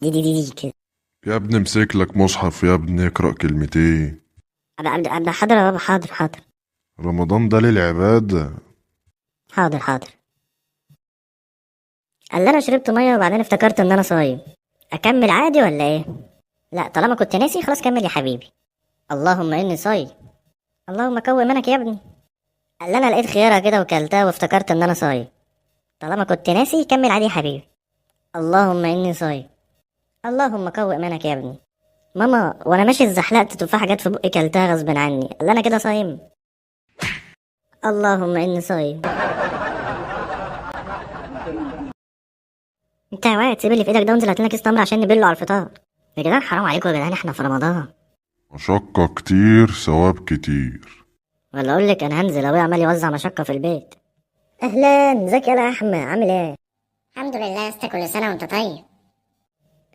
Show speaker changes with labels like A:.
A: دي دي دي, دي كده.
B: يا ابني امسك لك مصحف يا ابني، اقرأ كلمتين.
A: أبقى أبقى حاضر يا بابا، حاضر حاضر.
B: رمضان ده للعبادة.
A: حاضر حاضر. قال انا شربت مية وبعدين افتكرت ان انا صايم، اكمل عادي ولا ايه؟ لا طالما كنت ناسي خلاص كمل يا حبيبي. اللهم اني صايم، اللهم قوي منك يا ابني. قال انا لقيت خياره كده وكلتها وافتكرت ان انا صايم، طالما كنت ناسي كمل عادي يا حبيبي. اللهم اني صايم، اللهم قوي منك يا ابني. ماما وانا ماشي اتزحلقت تفاحة جت في بقي كلتها غصب عني، قال انا كده صايم. اللهم اني صايم. انت يا واد سيب اللي في ايدك ده وانزل هات لنا كيس تمر عشان نبله على الفطار. يا جدعان حرام عليكم يا جدعان، احنا في رمضان.
B: مشقة كتير ثواب كتير.
A: ولا اقول لك انا هنزل، ابويا عمال يوزع مشقة في البيت. اهلا، ازيك يا احمد، عامل ايه؟
C: الحمد لله يا اسطى، كل سنة وانت طيب.